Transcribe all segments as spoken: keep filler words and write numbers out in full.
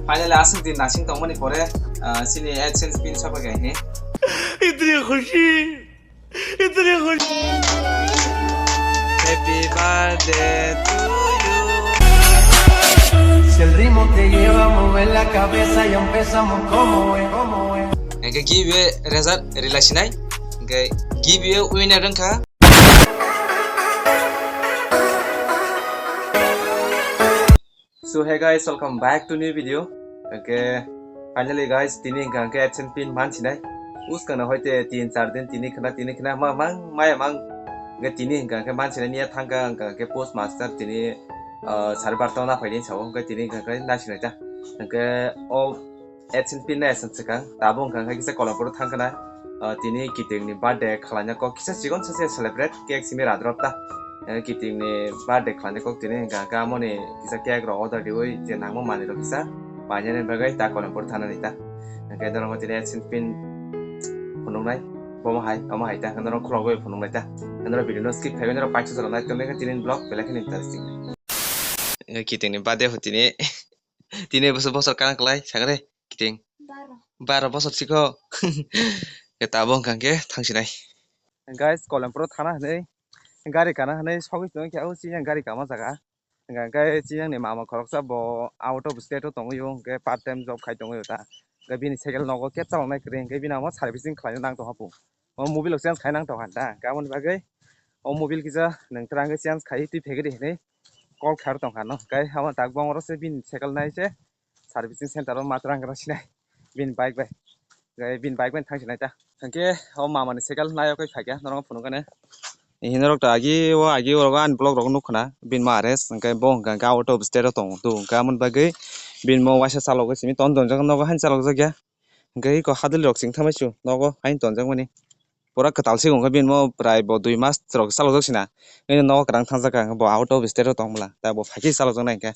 Finally, aswk din nasing tongmani pore, ah, chini AdSense pin sopai kha hwnwi. Itni khushi, itni khushi. Happy birthday to you. Si el ritmo te lleva a mover la cabeza, ya empezamos como es, como es. Hwnkhe giveaway result rwlai sinai. Hwnkhe giveaway winner wngkha. So hey guys, welcome back to new video. Hwnkhe finally guys, tini hwnkha hwnkhe AdSense pin mansinai. Uskana hoite tin char din tini khna tini khna ma mang maya mang. Hwnkhe tini hwnkha hwnkhe mansinai niya thangkha hwnkha hwnkhe post master tini, ah, sari barta na phaidi sao hwnkhe tini hwnkha hwnkhe nasinai ta. Hwnkhe o AdSense pin nai aswk swkang. Tabuk hwnkha hwnkhe kisa Kolampur thangkhana. Ah, tini kiting ni birthday khwlaina kok kisa chikon sa se celebrate cake simi radrop ta. Eh, kiting ni birthday khwlaina kok tini hwnkha hwnkhe amoni kisa cake rok order riwi je nangma manwi rok kisa painani bagwi ta Kolampur thanani ta. Hwnkhe norok tini AdSense pin phunuknai. Bomo hai, omo hai ta, hwnkhe norok khulogwi phunuknai ta. Hwnkhe norok video no skip khaiwi norok paisa chwla nai tongwi khe tini vlog belai kheno interesting. Hwnkhe kiting ni birthday ho tini. Tini bosor bosor kana kwlai, sakhe de, kiting. Baro. Baro bosor sikho. Ke tabuk hwnkha hwnkhe thangsinai. Guys, Kolampur thana hwnwi gari kana hwnwi sogwi tongkhe o chini gari kama jaga. Hwnkha hwnkhe chini mama khoroksa bo out of state o tongwi o, hwnkhe part time job khai tongwi o ta. Hwnkhe bini cycle nogo khe chaloknai kwrwi, hwnkhe bini amo servicing khlaina nang tongkha pung. O mobile o change khai nang tongkha ta. Hwnkhe aboni bagwi o mobile kisa nwng twrang khe change khai twi phegwi di hwnwi call khai tongkha no. Hwnkhe abo tak bong oro se bini cycle nai se servicing center o ma twrang gra sinai bini bike bai. Hwnkhe bini bike bai thang sinai ta. Hwnkhe o mama ni cycle nai o kai phaikha norok phunukgani. Hini norok ta agi o agi o ani vlog rok nukkhana bini ma arrest hwnkhe bo hwnkha hwnkhe out of state o tongo tu hwnkhe amoni bagwi bini mo waisa chalogwi simi ton tonjak nogo haino chalokjakya. Hwnkhe iko hadwli rok chwng thamaisu nogo haino tonjakmani. Pura kwtal se wngkha bini mo prai bo dui mas rok chalokjak sina. Nini nogo kwrang thangjak kha bo out of state o tong bwla ta bo phaikhe chalokjaknai hwnkhe.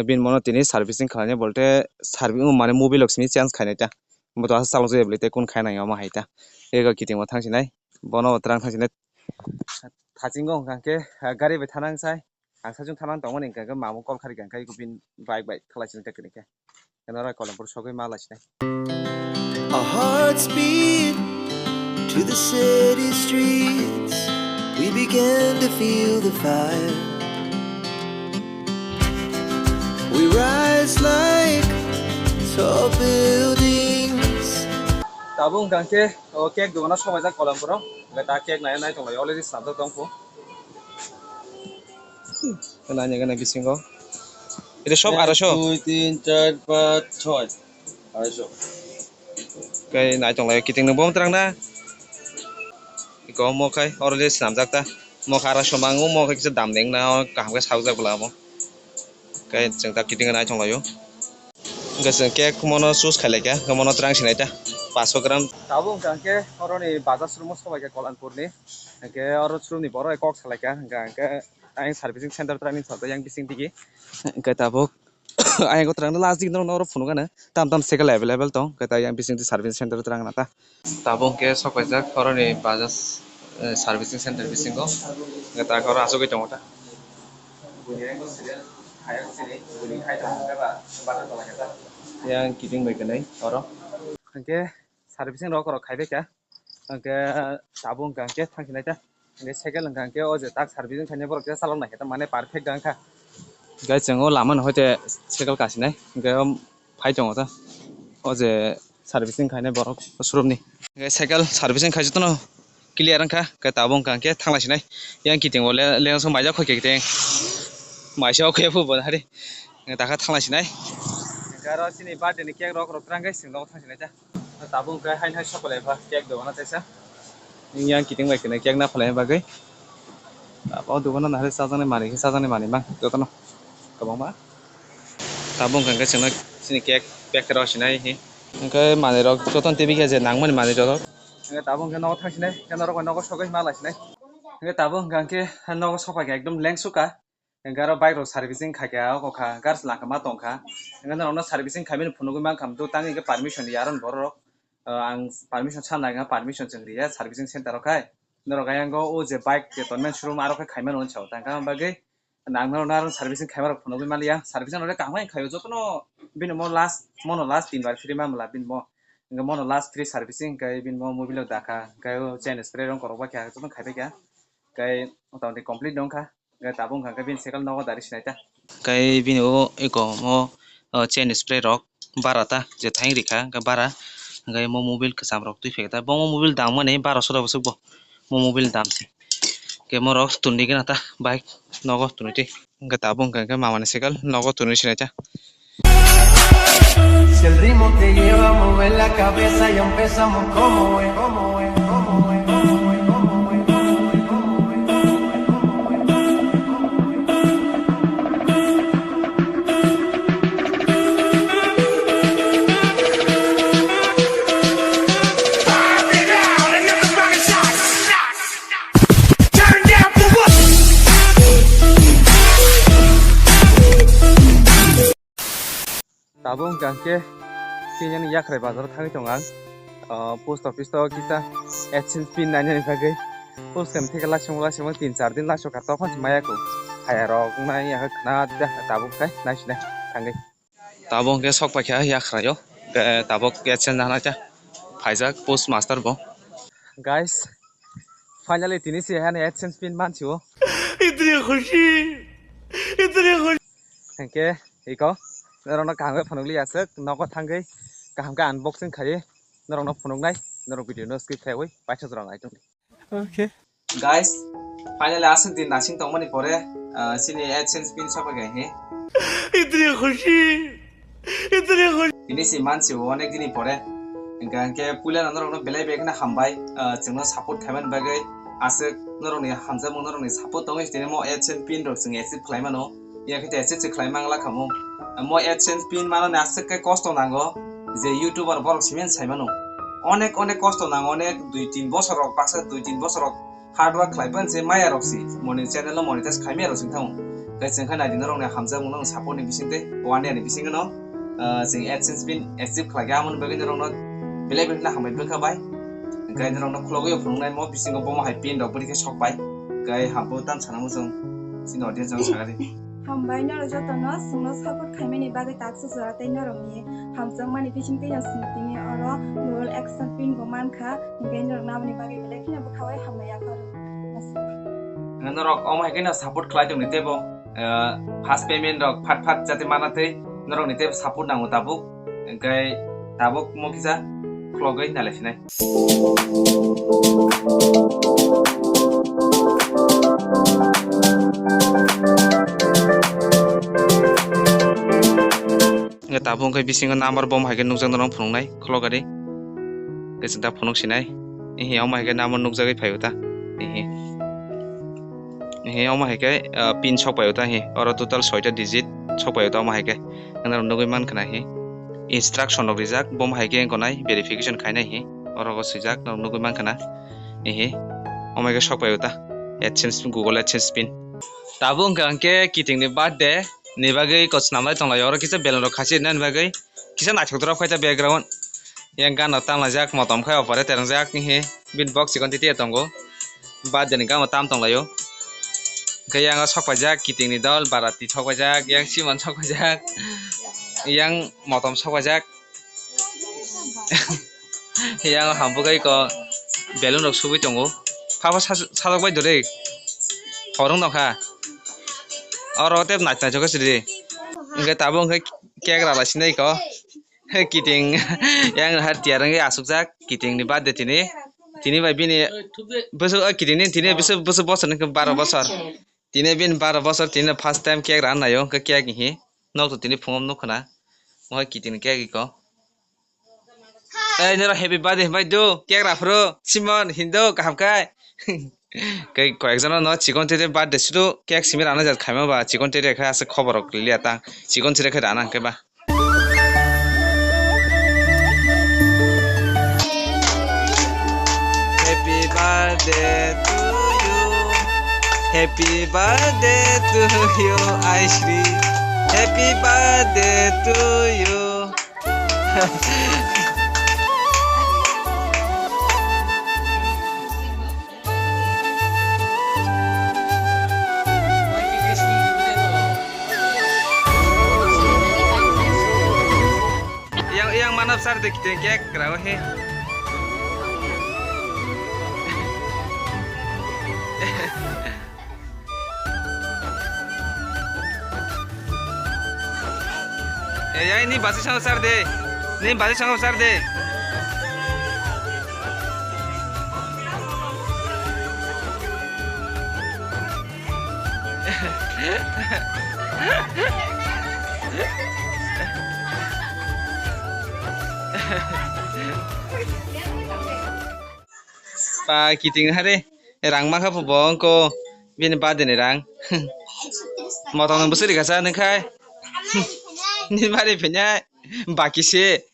Bini mono tini servicing khlainai bolte servi-, mane mobile rok simi change khainai ta. Bo to aswk chalokjak ya bwlai tei kun khainai omo hai ta. Ego kiting bo thangsinai. Bono bo twrang thangsinai. Thachingo hwnkha hwnkhe gari bai thanang sai. Ang saichung thanang tongmani hwnkha hwnkhe mamung call kharikha hwnkhe iko bini bike bai khalai sini ta kwrwikhe. Norok Kolampur sogwi ma lai sinai. Our hearts beat to the city streets. We began to feel the fire. We rise like tall buildings. Tabuk hwnkha hwnkhe o cake dogano sobaijak Kolampuro. Hwnkhe ta cake nai nai tonglai already snamjak tongkhu. Nai nai gana bisingo. Ito sob aroso. Ek, dui, tin, char, panch, choi. Aroso. Kai nai tonglai kiting no bom twrang na. Iko mo khai oro le swnamjak ta. Mo khai aro somang o mo khai kisa dam deng na kaham khe saljak bwla mo. Kai chwng ta kiting nai tonglaio. Hwnkhe chwng cake mono choose khailai kha, hwnkhe mono twrang sinai ta, paanch sho gram. Tabuk hwnkha hwnkhe oroni bazar showroom o sobai kha Kolampur ni. Hwnkhe oro showroom ni borok kok salai kha, hwnkha hwnkhe ayang servicing center twrang ni salai yang bising digi. Hwnkhe tabuk ayang twrang last digi norok oro phunukgana tam tam cycle available tong, hwnkhe ta yang bising di servicing center twrang na ta. Tabuk hwnkhe sok paijak oroni Bajaj, eh, servicing center bisingo. Hwnkhe ta oro achugwi tongo ta. Yang kiting bai kwnwi oro. Hwnkhe servicing rok rok khaibai kha. Hwnkhe tabuk hwnkha hwnkhe thangsinai ta. Hwnkhe cycle hwnkha hwnkhe o je tak servicing khainai borok khe chalok nai khe ta mane perfect wngkha. Guys, chwng o lama no hoite cycle kasinai. Hwnkhe phai tongo ta. O je servicing khainai borok showroom ni. Hwnkhe cycle servicing khai jotono clear wngkha, hwnkhe tabuk hwnkha hwnkhe thanglai sinai. Yang kiting o le-, lengso maijak khoi khe kiting. Maisa o khe phu bo hari. Hwnkhe takha thanglai sinai. Hwnkhe aro chini birthday ni cake rok rok twrang khe chwng nogo thang sinai ta. Tabuk hwnkhe haino hai sokolai pha cake dogano teisa. Yang kiting bai kwnwi cake na phalai bagwi. Abo dogano nahari chajaknai manwi khe chajaknai manwi mang jotono kwbangma. Tabuk hwnkha hwnkhe chwngno chini cake pack khe rw sinai hi. Hwnkhe manwi rok jotono tebikhe je nangmani manwi joto. Hwnkhe tabuk hwnkhe nogo thang sinai, hwnkhe norok bai nogo sogwi ma lai sinai. Hwnkhe tabuk hwnkha hwnkhe nogo sokphaikha ekdom lengsuka. Hwnkhe aro bike rok servicing khaikha, oko kha, gari se langkha ma tongkha. Hwnkhe norokno servicing khaimani phunugwi mankha, amtwi tangwi hwnkhe permission ya aroni borok rok. Ah, ang permission sana hwnkha, permission chwng riya servicing center rok khai. Norok ayang o je bike je tonmani showroom aro khe khaimani hwnwi sao. Tangkha bagwi Nang no, nang servicing khaima rok phunugwi maliya. Servicing rok kaham khaio, jotono bini mo last, mono last tin bar free mamla bini mo. Hingke mono last free servicing hingke bini mo mobile rok dakha, hingke o chain spray rok korok bai kha, jotono khaibai kha. Hingke motamoti complete wngkha. Hingke tabuk wngkha hingke bini cycle nogo dari sinai ta. Hingke bini o eko mo, o, chain spray rok bara ta je thang rikha hingke bara. Hingke mo mobile kwcham rok twi phaikha ta. Bo mo mobile dam mani baro sora bwswk bo. Mo mobile dam se. Hingke morok tuni gana ta bike nogo tuni twi. Hingke tabuk hingke hingke mamani cycle nogo tuni sinai ta. Si el ritmo te lleva a mover la cabeza, ya empezamos como es, como es, como es, como es, como es, como es, como es, como es, como es, como es. Tabuk hwnkha hwnkhe chini ani yakhrai bazaro thangwi tongo ang. Ah, post office o kisa AdSense pin nainani bagwi post khaim thikhe laisongo, laisongo tin char din laisokha, tokphang se maya kho. Hayarok wngnai, yakhe khna da, tabuk khe naisinai thangwi. Tabuk hwnkhe sok paikha yakhraio, eh, tabuk AdSense nahana khe phaijak post master bo. Guys, finally tini se hani AdSense pin mansiwo. Itni khushi, itni khushi. Hwnkhe iko norokno kaham khe phunukli aswk, nogo thangwi kaham khe unboxing khaiwi norokno phunuknai, norok video no skip khaiwi paisa jora nai tongdi. Okay. Guys, finally aswk din nasing tongmani pore, ah, chini AdSense pin sokphaikha he. Itni khushi, itni khushi. Tini si mansi o onek dini pore. Hingkha hingkhe puila no norokno belai belai kheno hambai, ah, chwngno support khaimani bagwi. Aswk norokni hamjakmung, norokni support tongwi tini mo AdSense pin rok chwng accept khlai mano. Yakhe te accept se khlai mangla khamu. Mo AdSense pin manani aswk khe kosto nango je YouTuber borok simi sai mano. Onek onek kosto nango, onek dui tin bosor rok, baksa dui tin bosor rok hard work khlai pan se maya rok si moni channel no monetize khai maya rok sing thango. Khe chwng khe nai di norok ni hamjakmung no support ni bising tei one year ni bising no, ah, chwng AdSense pin accept khlai khe amoni bagwi norok no belai belai kheno hambai bwkha bai. Hwnkhe norok no khulogwi phunuknai mo bisingo bomo hai pin rok bwrwi khe sok bai. Hwnkhe hambo tam sana muchung chini audience rok sakari. Hambai norok jotono chwngno support khaimani bagwi taksa jora tei norokni hamjakmani bisingtwi no chwng tini oro Google AdSense pin bo mankha, hwnkhe norok naboni bagwi belai kheno bwkhao hambai yapharo. Norok omo hai kheno support khlai tongni teibo, eh, first payment rok phat phat jate mana tei norokni teibo support nango tabuk, hwnkhe tabuk mo kisa khulogwi nalai sinai. Hwnkhe tabuk hwnkhe bisingo number bom hai khe nukjak norok phunuknai khulogari. Hwnkhe chwng ta phunuk sinai. Ehe, omo hai khe number nukjagwi phaio ta. Ehe. Ehe, omo hai khe, ah, pin sok paio ta he. Oro total soita digit sok paio ta omo hai khe. Norok nugwi mankha na he. Instruction rok rijak, bom hai khe wngkha nai verification khainai he. Oro o swijak, norok nugwi mankha na. Ehe. Omo hai khe sok paio ta. AdSense, Google AdSense pin. Tabuk hwnkha hwnkhe kiting ni birthday ni bagwi kok swnamlai tonglaio. Oro kisa balloon rok khasi rwnani bagwi kisa naithok dorok khaita background. Yang gana tamlaijak, motom khai opore terangjak, hihi. Bini box chikon titi tongo. Birthday ni gana tam tonglaio. Hwnkhe yang sok paijak, kiting ni dol, barati sok paijak, yang simon sok paijak, yang motom sok paijak. Yang hambugai ko balloon rok subui tongo. Phapha sa-, sajak bai dori. Horong nokha. Oro tei nai nai jokhe sidi. Hwnkhe tabuk hwnkhe cake rala sinai ko. Kiting yang har tiyar wngwi asukjak. Kiting ni birthday tini. Tini bai bini bwswk, o kiting ni tini bwswk, bwswk bosor ni baro bosor. Tini bini baro bosor, tini first time cake rana naio, hwnkhe cake hi. Nok to tini phungo nukho na. Mohai kiting ni cake iko. Ei, nero happy birthday hwnbai do, cake raphuru, Simon, hindo, kaham khai. Kei koyek jono no chikon tete birthday sudu, cake simi rana jat khaima ba, chikon tete khai ase khobor rok liya ta, chikon tete khai rana hwnkhe ba. Happy birthday to you. Happy birthday to you, Aishri. Happy birthday to you. Nap sar de kite kek rao he. Eh, ya ini basi sango sar de. Ini basi sango sar de. Pa kiting hare, rang mangkha phubo wngko bini birthday ni rang. Motong no bwswk rikha sa nung khai. Ni bari phinya baki se.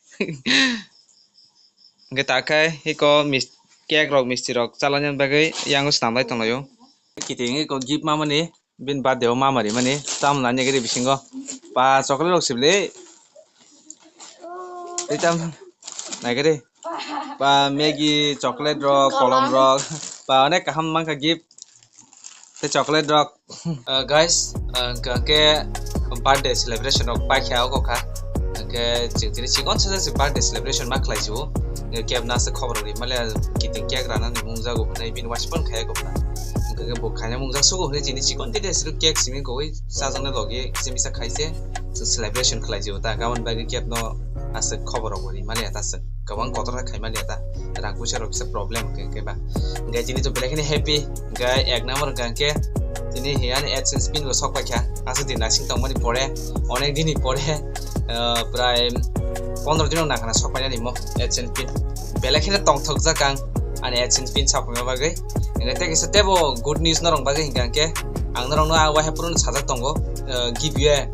Hwnkhe ta khai eko mis-, cake rok misti rok chalani bagwi yango swnam lai tonglaio. Kiting eko gift mamani. Bini birthday o mama rimani, tamo nani gari bisingo. Pa chocolate rok sibli. Tei tam nai gari. Pa Maggi chocolate rok, kolom rok. Pa onek kaham mangkha gift. Tei chocolate rok. Uh, guys, uh, hwnkhe birthday celebration rok paikha oko kha. Hwnkhe chwng tini chikon saja se birthday celebration ma khlai jio. Hwnkhe kebna se khobor ri male kiting cake rana ni mung jago hwnwi bini waisa phone khaya gokna. Hwnkhe bo khaina mung jak sugo hwnwi chini chikon tini se cake simi koi sajak na logi kisa misa khaise. Chwng celebration khlai jio ta gabon bagwi cake no aswk khobor rok ri male ta aswk kwbang kotor khai male ta rang puisa rok kisa problem hwnkhe ba. Hwnkhe chini to belai kheno happy. Hwnkhe ek number hwnkha hwnkhe tini he ani AdSense pin bo sok paikha. Aswk din naising tongmani pore, onek dini pore, ah, prai pondro dino nangkhana sok painani mo AdSense pin. Belai kheno tongthokjak ang ani AdSense pin saphaima bagwi. Hwnkhe tei kisa teibo good news norok bagwi hwnkha hwnkhe ang norokno ah waiha phuru sajak tongo, ah, giveaway,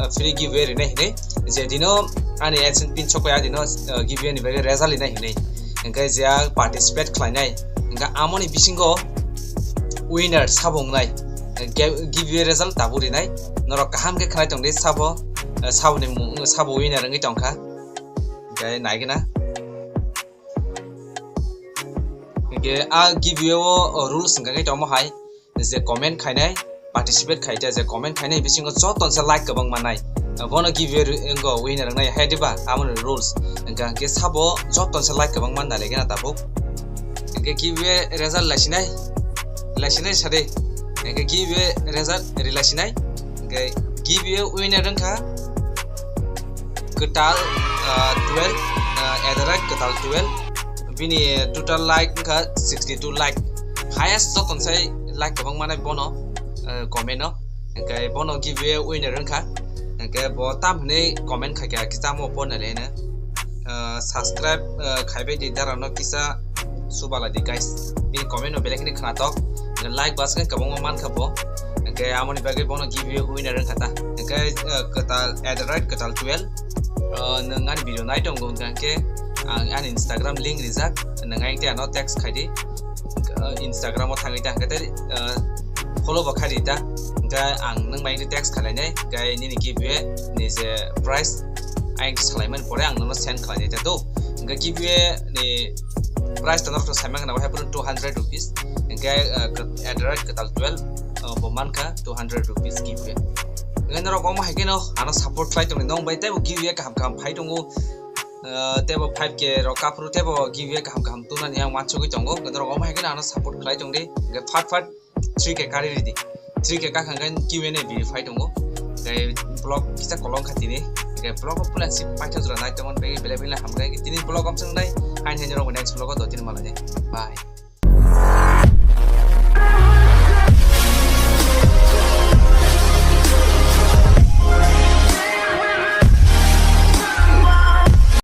ah, free giveaway rinai hinwi. Je dino ani AdSense pin sok pai, a dino, ah, giveaway ni bagwi result rinai hinwi. Hwnkhe je participate khlainai, hwnkhe amoni bisingo winner sabo wngnai. Gi-, giveaway result tabuk rinai. Norok kaham khe khnai tongdi sabo, eh, saboni mung, sabo winner wngwi tongkha. Hwnkhe naigwna. Hwnkhe a giveaway o, o rules hwnkha khe tongmo hai. Je comment khainai, participate khai ta, je comment khainai bisingo joto se like kwbang mannai. Bono giveaway ri-, wngkha winner wngnai hai diba, amoni rules. Hwnkha hwnkhe sabo joto se like kwbang manna legena tabuk. Hwnkhe giveaway result laisinai, laisinai sade. Hwnkhe giveaway result ri laisinai. Hwnkhe giveaway winner wngkha Kwtal, ah, twelve, ah, at the rate Kwtal twelve. Bini total like wngkha sixty-two like. Highest joto sai like kwbang manai bono, ah, comment o. Hwnkhe bono giveaway winner wngkha. Hwnkhe bo tam hwnwi comment khaikha kisa mo porna leno. Ah, subscribe, ah, khaibai di dara no kisa subala di guys. Bini comment no belai kheno khnatok. Hwnkhe like bas khe kwbangma mankha bo. Hwnkhe amoni bagwi bono giveaway winner wngkha ta. Hwnkhe, ah, Kwtal, at the rate Kwtal twelve. Ah, nwng ani video nai tongo hwnkha khe ang ani Instagram link rijak. Nwng ai khe ano text khai di. Ah, Instagram o thangwi ta hwnkhe tei, ah, follow bo khai di ta. Hwnkhe ang nwng bai text khlainai. Hwnkhe nini giveaway ni je prize ayang salaimani pore ang nono send khlainai ta do. Hwnkhe giveaway ni prize to norok to saimang na wahai puro two hundred rupees. Hwnkhe, ah, at the rate Kwtal twelve, ah, bo mankha two hundred rupees giveaway. Hwnkhe norok omo hai kheno ano support khlai tongni nong bai teibo giveaway kaham kaham phai tongo. Ah, teibo five K rok kaphuru teibo giveaway kaham kaham tunani ang wansugwi tongo. Hwnkhe norok omo hai kheno ano support khlai tongdi. Hwnkhe phat phat three K kari ridi. Three K kakha hwnkhe Q and A video phai tongo. Hwnkhe vlog kisa kolom kha tini. Hwnkhe vlog o puila si paithago jora nai tongmani bagwi belai belai hamkhe. Tini vlog amsong nai. Hain hain rok next vlog o dotini malai. Bye.